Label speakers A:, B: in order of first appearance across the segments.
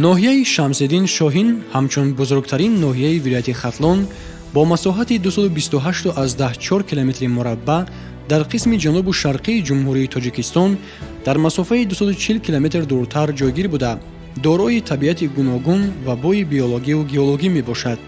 A: Ноҳияи Шамсиддин Шоҳин ҳамчун бузургтарин ноҳияи вилояти Хатлон бо масоҳати 228,4 километри мураббаъ дар қисми ҷанубу шарқии Ҷумҳурии Тоҷикистон дар масофаи 240 километр дуртар ҷойгир буда, дорои табиати гуногун ва бои биологию геологӣ мебошад.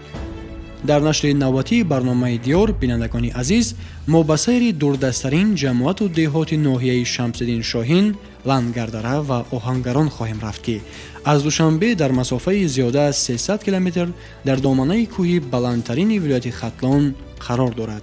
A: Дар нашри навбатии барномаи Диёр, бинандагони азиз, мо ба сайри дурдасттарин ҷамоату деҳоти ноҳияи Шамсиддин Шоҳин, Лангардара ва Оҳангарон хоҳем рафт, ки аз Душанбе дар масофаи зиёда аз 300 километр дар доманаи кӯҳи баландтарини вилояти Хатлон қарор дорад.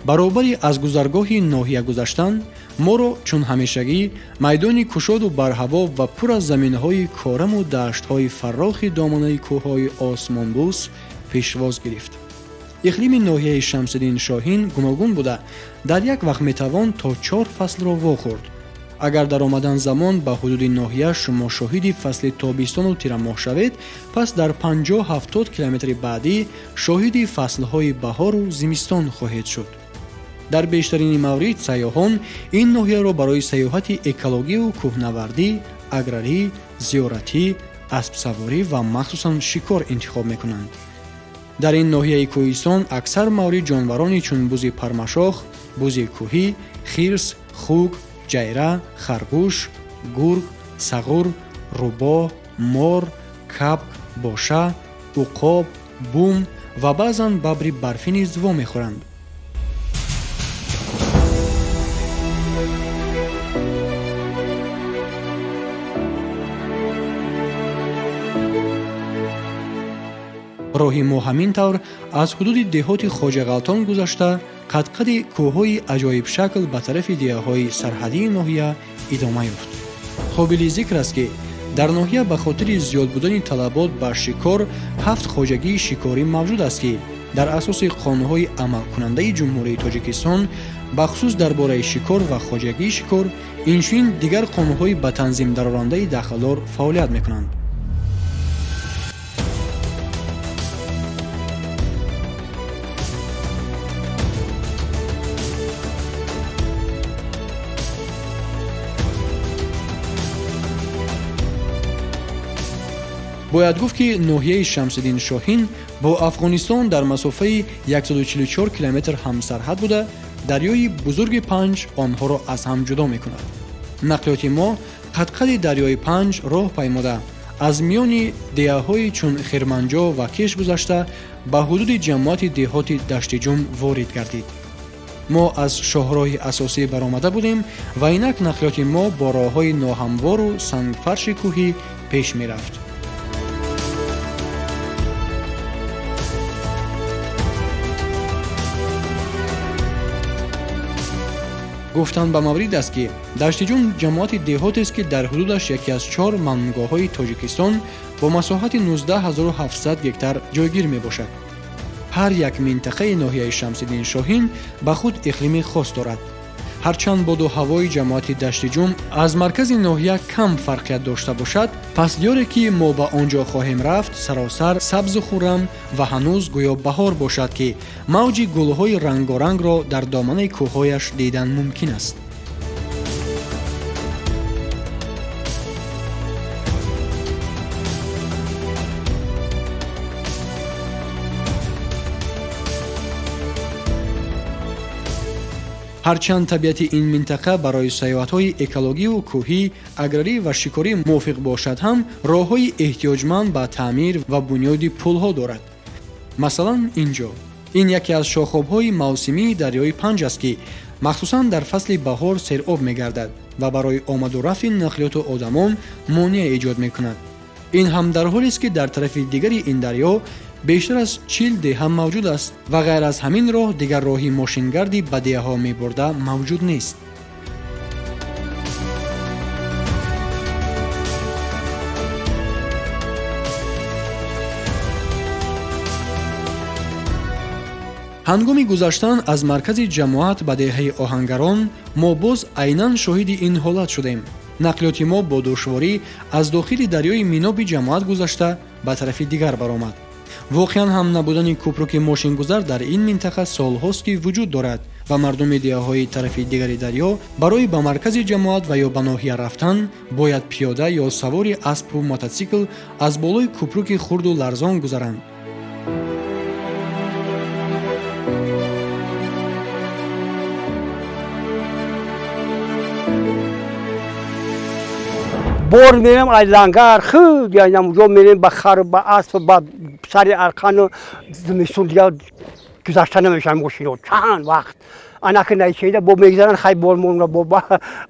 A: Баробари аз гузаргоҳи ноҳия гузаштан, моро чун ҳамешагӣ майдони кушоду барҳаво ва пур аз заминҳои кораму даштҳои фаррохи доманаи кӯҳҳои осмонбӯс пешвоз гирифт. Иқлими ноҳияи Шамсиддин Шоҳин гуногун буда, дар як вақт метавон то чор фаслро вохӯрд. Агар дар омадан замон ба ҳудуди ноҳия шумо шоҳиди фасли тобистону тирамоҳ шавед, пас дар 50-70 километри баъдӣ шоҳиди фаслҳои баҳору зимистон хоҳед шуд. Дар бештарини маврид сайёҳон ин ноҳияро барои сайёҳати экологию кӯҳнавардӣ, аграрӣ, зиёратӣ, аспсаворӣ ва махсусан шикор интихоб мекунанд. Дар ин ноҳияи кӯҳистон аксар маврид ҷонварони чун бузи пармашох, бузи кӯҳӣ, хирс, хук, ҷайра, харгӯш, гург, сағур, рӯбоҳ, мор, кабк, боша, уқоб, бум ва баъзан бабри барфӣ низ вомехӯранд. Роҳи мо ҳамин тавр аз ҳудуди деҳоти Хоҷағалтон гузашта, қадқади кӯҳҳои аҷоибшакл ба тарафи деҳаҳои сарҳадии ноҳия идома ёфт. Қобили зикр аст, ки дар ноҳия ба хотири зиёд будани талабот ба шикор ҳафт хоҷагии шикорӣ мавҷуд аст, ки дар асоси қонунҳои амалкунандаи Ҷумҳурии Тоҷикистон, бахусус дар бораи шикор ва хоҷагии шикор, инчунин дигар қонунҳои ба танзим дарорандаи дахлдор фаъолият мекунанд. Бояд гуфт, ки ноҳияи Шамсиддин Шоҳин бо Афғонистон дар масофаи 144 километр ҳамсарҳад буда, дарёи бузурги Панҷ онҳоро аз ҳам ҷудо мекунад. Нақлиёти мо қадқади дарёи Панҷ роҳ паймуда, аз миёни деҳаҳои чун Хирманҷо ва Кеш гузашта, ба ҳудуди ҷамоати деҳоти Даштиҷум ворид гардид. Мо аз шоҳроҳи асосӣ баромада будем ва инак нақлиёти мо бо роҳҳои ноҳамвору сангфарши кӯҳӣ пеш мерафт. Гуфтан ба маврид аст, ки Даштиҷум ҷамоати деҳотест, ки дар ҳудудаш яке аз чор мамнӯъгоҳҳои Тоҷикистон бо масоҳати 19 700 гектар ҷойгир мебошад. Ҳар як минтақаи ноҳияи Шамсиддин Шоҳин ба худ иқлими хос дорад. Ҳарчанд боду ҳавои ҷамоати Даштиҷум аз маркази ноҳия кам фарқият дошта бошад, пас диёре, ки мо ба он ҷо хоҳем рафт, саросар сабзу хуррам ва ҳанӯз гӯё баҳор бошад, ки мавҷи гулҳои рангорангро дар доманаи кӯҳҳояш дидан мумкин аст. Ҳарчанд табиати ин минтақа барои сайёҳатҳои экологию кӯҳӣ, аграрӣ ва шикорӣ мувофиқ бошад ҳам, роҳҳои эҳтиёҷманд ба таъмир ва бунёди пулҳо дорад. Масалан, ин ҷо ин яке аз шохобҳои мавсимии дарёи Панҷ аст, ки махсусан дар фасли баҳор сероб мегардад ва барои омаду рафти нақлиёту одамон монеа эҷод мекунад. Ин ҳам дар ҳолест, ки дар тарафи дигари ин дарё бештар аз 40 деҳа мавҷуд аст ва ғайр аз ҳамин роҳ дигар роҳи мошингарди ба деҳаҳо мебурда мавҷуд нест. Ҳангоми гузаштан аз маркази ҷамоат ба деҳаи Оҳангарон мо боз айнан шоҳиди ин ҳолат шудем. Нақлиёти мо бо душворӣ аз дохили дарёи Миноби ҷамоат гузашта ба тарафи дигар баромад. Воқеан ҳам набудани кӯпруки мошингузар дар ин минтақа солҳост, ки вуҷуд дорад ва мардуми деҳаҳои тарафи дигари дарё барои ба маркази ҷамоат ва ё ба ноҳия рафтан бояд пиёда ё савори аспу мототсикл аз болои кӯпруки хурду ларзон гузаранд.
B: Бор мерем аз Лангар худ янамуҷо мерем, ба хар, ба асп, ба сари арқану. Зимистон дигар гузашта намешаванд мошино. Чанд вақт анаки найчида бо мегзаранд, хай, бормонро бо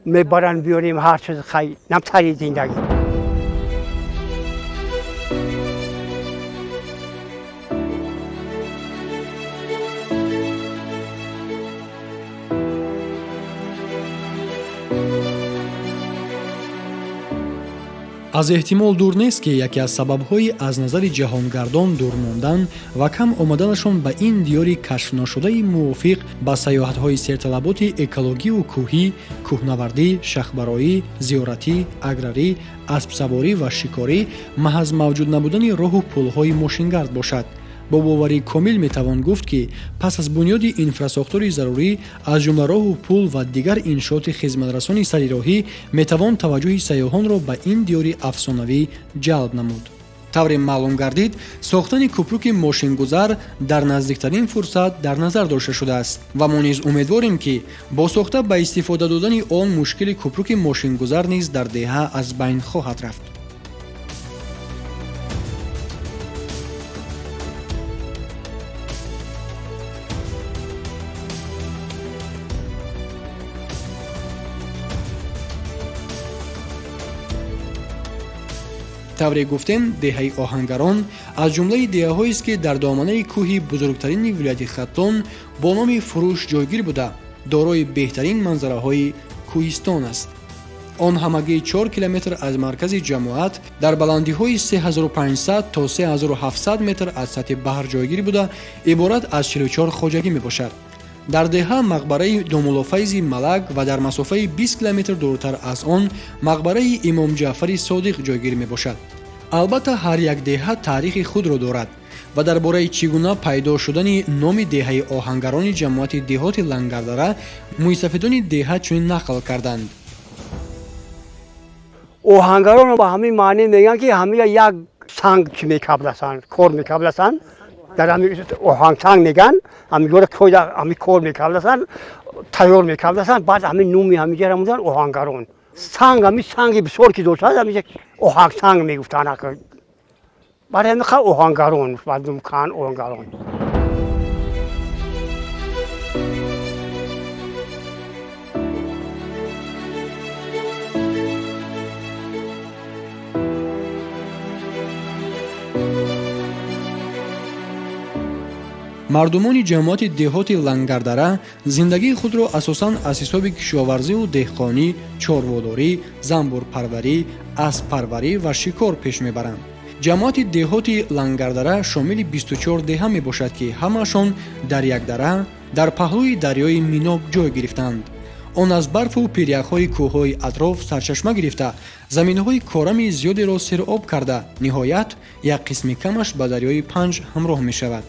B: мебаранд, биёрем, ҳар чиз, хай, намтари зиндагӣ.
A: Аз эҳтимол дур нест, ки яке аз сабабҳои аз назари ҷаҳонгардон дур мондан ва кам омаданашон ба ин диёри кашфношудаи мувофиқ ба сайёҳатҳои серталаботи экологию кӯҳӣ, кӯҳнавардӣ, шахбароӣ, зиёратӣ, аграрӣ, аспсаворӣ ва шикорӣ маҳз мавҷуд набудани роҳу пулҳои мошингард бошад. Бо боварии комил метавон гуфт, ки пас аз бунёди инфрасохтори зарурӣ, аз ҷумла роҳу пул ва дигар иншооти хизматрасони сари роҳӣ, метавон таваҷҷӯҳи сайёҳонро ба ин диёри афсонавӣ ҷалб намуд. Тавре маълум гардид, сохтани кӯпруки мошингузар дар наздиктарин фурсат дар назар дошта шудааст ва мо низ умедворем, ки бо сохта ба истифода додани он мушкили кӯпруки мошингузар низ дар деҳа аз байн хоҳад рафт. Тавре гуфтем, деҳаи Оҳангарон аз ҷумлаи деҳаҳоест, ки дар доманаи кӯҳи бузургтарини вилояти Хатлон бо номи Фурӯш ҷойгир буда, дорои беҳтарин манзараҳои кӯҳистон аст. Он ҳамагӣ 4 километр аз маркази ҷамоат дар баландиҳои 3500 то 3700 метр аз сатҳи баҳр ҷойгир буда, иборат аз 44 хоҷагӣ мебошад. Дар деҳа мақбараи Домуллофайзи Малак ва дар масофаи 20 километр дуртар аз он мақбараи Имом Ҷаъфари Содиқ ҷойгир мебошад. Албатта, ҳар як деҳа таърихи худро дорад ва дар бораи чӣ гуна пайдо шудани номи деҳаи Оҳангарони ҷамоати деҳоти Лангардара мӯйсафедони деҳа чунин нақл карданд.
B: Оҳангарон ба ҳамин маъне мегӯянд, ки ҳамия як санг чӣ мекабласанд, кор мекабласанд, дар ҳами оҳангсанг мегӯянд, ҳамиҷоро ҳами кор мекабласанд, тайёр мекабласанд. Баъд ҳамин нуми ҳамиҷара муданд Оҳангарон. Санг, ҳами санги бисёр ки доштад, ҳамиҷа оҳангсанг мегуфтанд. Барои ҳамин Оҳангарон мардум кан Оҳангарон.
A: Мардумони ҷамоати деҳоти Лангардара зиндагии худро асосан аз ҳисоби кишоварзиву деҳқонӣ, чорводорӣ, занбурпарварӣ, асппарварӣ ва шикор пеш мебаранд. Ҷамоати деҳоти Лангардара шомили 24 деҳа мебошад, ки ҳамаашон дар як дара дар паҳлӯи дарёи Миноб ҷой гирифтаанд. Он аз барфу пиряхҳои кӯҳҳои атроф сарчашма гирифта, заминҳои корами зиёдеро сероб карда, ниҳоят як қисми камаш ба дарёи Панҷ ҳамроҳ мешавад.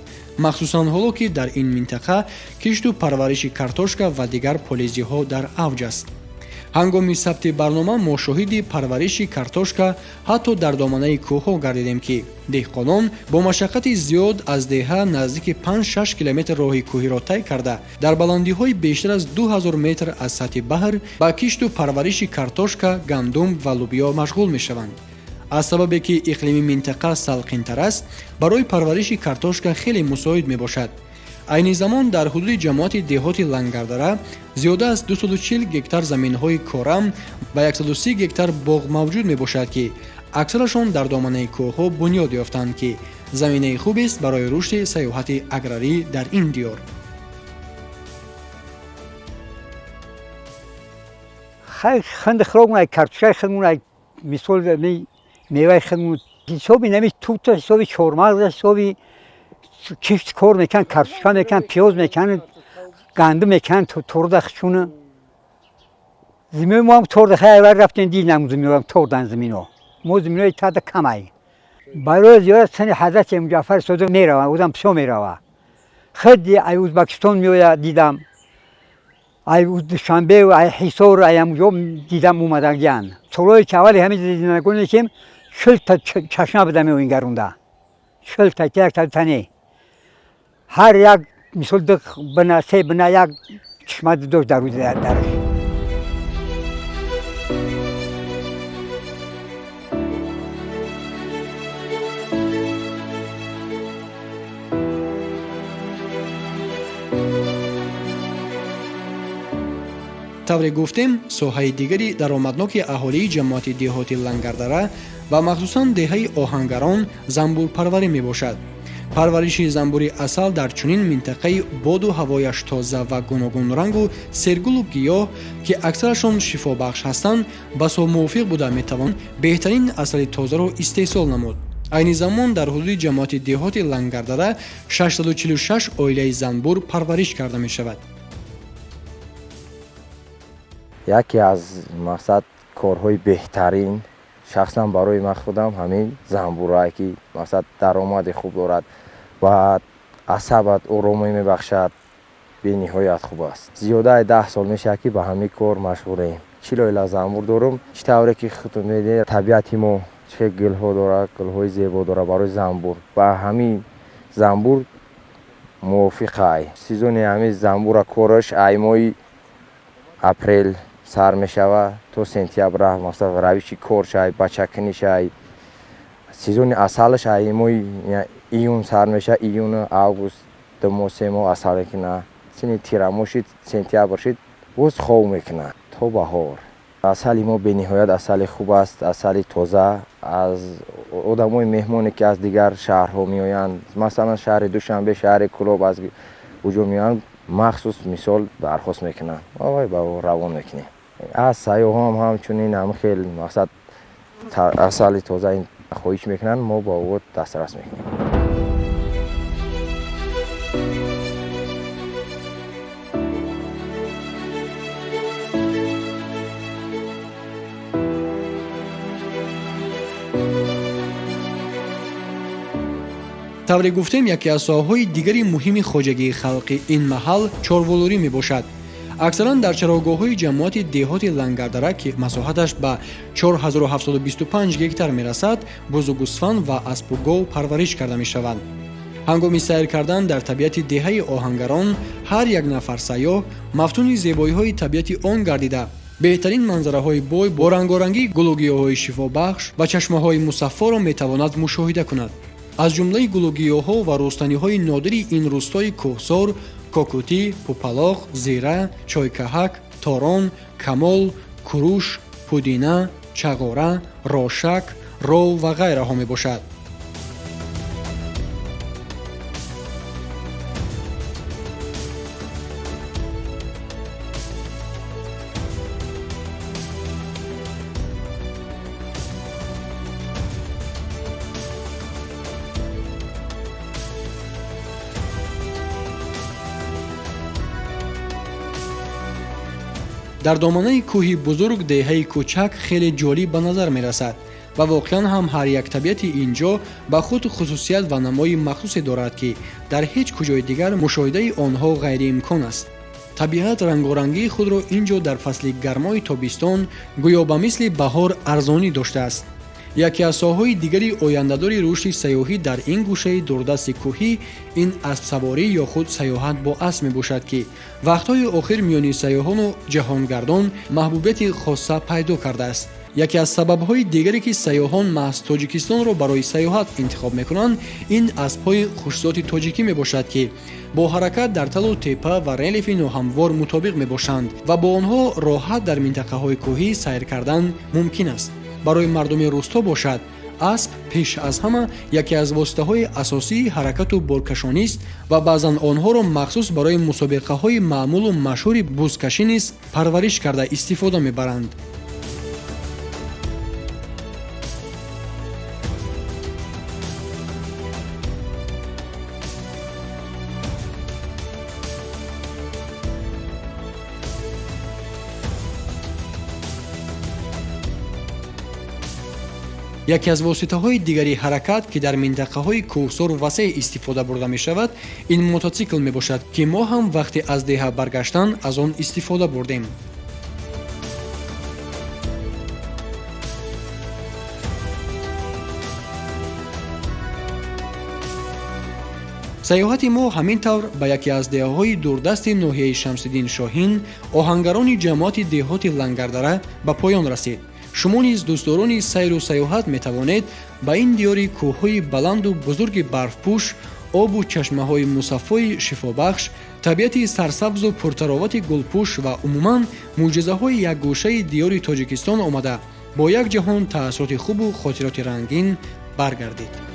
A: Махсусан ҳоло ки дар ин минтақа кишту парвариши картошка ва дигар полезиҳо дар авҷ аст. Ҳангоми сабти барнома мо шоҳиди парвариши картошка ҳатто дар доманаи кӯҳҳо гардидем, ки деҳқонон бо машаққати зиёд аз деҳа наздики 5-6 километр роҳи кӯҳиро тай карда, дар баландиҳои бештар аз 2000 метр аз сатҳи баҳр ба кишту парвариши картошка, гандум ва лубиё машғул мешаванд. Аз сабабе ки иқлими минтақа салқинтар аст, барои парвариши картошка хеле мусоид мебошад. Айни замон дар ҳудуди ҷамоати деҳоти Лангардара зиёда аз 240 гектар заминҳои корам ва 130 гектар боғ мавҷуд мебошад, ки аксарашон дар доманаи кӯҳҳо бунёд ёфтанд, ки заминаи хубест барои рушди сайёҳати аграрӣ дар ин диёр.
C: Ханди хӯрокмон, картошкаи худмон, мисол, меваи худмон, ҳисоби нами тута, ҳисоби чормағза, ҳисоби кишт кор мекунанд, картошка мекунанд, пиёз мекунанд, гандум мекунанд, турда хучуна. Зиминои мо ҳам торда, хай рафтем дидем, зиминоам тордан зимино. Мо зиминои тада камай. Барои зиёрат сани ҳазрати Муҷаффари Содиқ мераванд, одам бисёр мерава. Хеле ай Ӯзбекистон меояд, дидам. Ай Душанбе, ай Ҳисор, ай ҳамҷо дидам омадагиян. Солҳои ки аввали ҳамин зиндагонӣ кем 40 та чашма буда меоингарунда. 40 та, якта тане. Ҳар як мисол ду бина, се бина як чашма дошт дар рӯзи дараш.
A: Тавре гуфтем, соҳаи дигари даромадноки аҳолии ҷамоати деҳоти Лангардара ва махсусан деҳаи Оҳангарон занбурпарварӣ мебошад. Парвариши занбури асал дар чунин минтақаи боду ҳавояш тоза ва гуногунрангу сергулу гиёҳ, ки аксарашон шифобахш ҳастанд, басо мувофиқ буда, метавон беҳтарин асали тозаро истеҳсол намуд. Айни замон дар ҳудуди ҷамоати деҳоти Лангардара 646 оилаи занбур парвариш карда мешавад.
D: Яке аз мақсад корҳои беҳтарин шахсан барои ман худам ҳамин занбурае, ки мақсад даромади хуб дорад ва асабат оромӣ мебахшад, бениҳоят хуб аст. Зиёдаи 10 сол мешавад, ки ба ҳамин кор машғулем. 40 оила занбур дорум. Чӣ тавре ки худтон медонед, табиати мо чӣ гулҳо дорад, гулҳои зебо дорад, барои занбур ба ҳамин занбур мувофиқай. Сезони ҳамин занбура кораш ай моҳи апрел сар мешавад то сентябр, мақсад равиши коршай, бачакунишай. Сезони асалаш ай моҳи июн сар мешавад, июну август, 2 моҳ, 3 моҳ асал мекунад. Сини тирамоҳ шид, сентябр шид, боз хов мекунад то баҳор. Асали мо бениҳоят асали хуб аст, асали тоза. Аз одамои меҳмоне, ки аз дигар шаҳрҳо меоянд, масалан шаҳри Душанбе, шаҳри Кӯлоб, аз куҷо меоянд, махсус мисол дархост мекунанд, вай ба равон мекунем. Аз сайёҳам ҳамчунин ҳам хел мақсад асали тоза хоҳиш мекунанд, мо ба ӯ дастрас мекунем.
A: Тавре гуфтем, яке аз соҳаҳои дигари муҳими хоҷагии халқи ин маҳал чорволурӣ мебошад. Аксаран дар чарогоҳҳои ҷамоати деҳоти Лангардара, ки масоҳаташ ба 4725 гектар мерасад, бузу гӯсфанд ва аспу гов парвариш карда мешаванд. Ҳангоми сайр кардан дар табиати деҳаи Оҳангарон ҳар як нафар сайёҳ мафтуни зебоиҳои табиати он гардида, беҳтарин манзараҳои бой бо рангорангии гулугиёҳҳои шифобахш ва чашмаҳои мусаффоро метавонад мушоҳида кунад. Аз ҷумлаи гулугиёҳҳо ва рустаниҳои нодири ин рӯстои кӯҳсор кокутӣ, пупалоқ, зира, чойкаҳак, торон, камол, куруш, пудина, чағора, рошак, ров ва ғайраҳо мебошад. Дар доманаи кӯҳи бузург деҳаи кӯчак хеле ҷолиб ба назар мерасад ва воқеан ҳам ҳар як табиати ин ҷо ба худ хусусият ва намои махсусе дорад, ки дар ҳеҷ куҷои дигар мушоҳидаи онҳо ғайриимкон аст. Табиат рангорангии худро ин ҷо дар фасли гармои тобистон гӯё ба мисли баҳор арзонӣ доштааст. Яке аз соҳаҳои дигари ояндадори рушди сайёҳӣ дар ин гӯшаи дурдасти кӯҳӣ ин аспсаворӣ ё худ сайёҳат бо асп мебошад, ки вақтҳои охир миёни сайёҳону ҷаҳонгардон маҳбубияти хоса пайдо кардааст. Яке аз сабабҳои дигаре, ки сайёҳон маҳз Тоҷикистонро барои сайёҳат интихоб мекунанд, ин аспҳои хушзоти тоҷикӣ мебошад, ки бо ҳаракат дар талу тепа ва релефи ноҳамвор мутобиқ мебошанд ва бо онҳо роҳат дар минтақаҳои кӯҳӣ сайр кардан мумкин аст. Барои мардуми рӯсто бошад, асп пеш аз ҳама яке аз воситаҳои асосии ҳаракату боркашонист ва баъзан онҳоро махсус барои мусобиқаҳои маъмулу машҳури бузкашӣ низ парвариш карда истифода мебаранд. Яке аз воситаҳои дигари ҳаракат, ки дар минтақаҳои кӯҳсор васеъ истифода бурда мешавад, ин мототсикл мебошад, ки мо ҳам вақте аз деҳа баргаштан аз он истифода бурдем. Сайёҳати мо ҳамин тавр ба яке аз деҳаҳои дурдасти ноҳияи Шамсиддин Шоҳин, Оҳангарони ҷамоати деҳоти Лангардара ба поён расид. Шумо низ, дӯстдорони сайру сайёҳат, метавонед ба ин диёри кӯҳҳои баланду бузурги барфпӯш, обу чашмаҳои мусаффои шифобахш, табиати сарсабзу пуртаровати гулпӯш ва умуман мӯъҷизаҳои якгӯшаи диёри Тоҷикистон омада, бо як ҷаҳон таассуроти хубу хотироти рангин баргардид.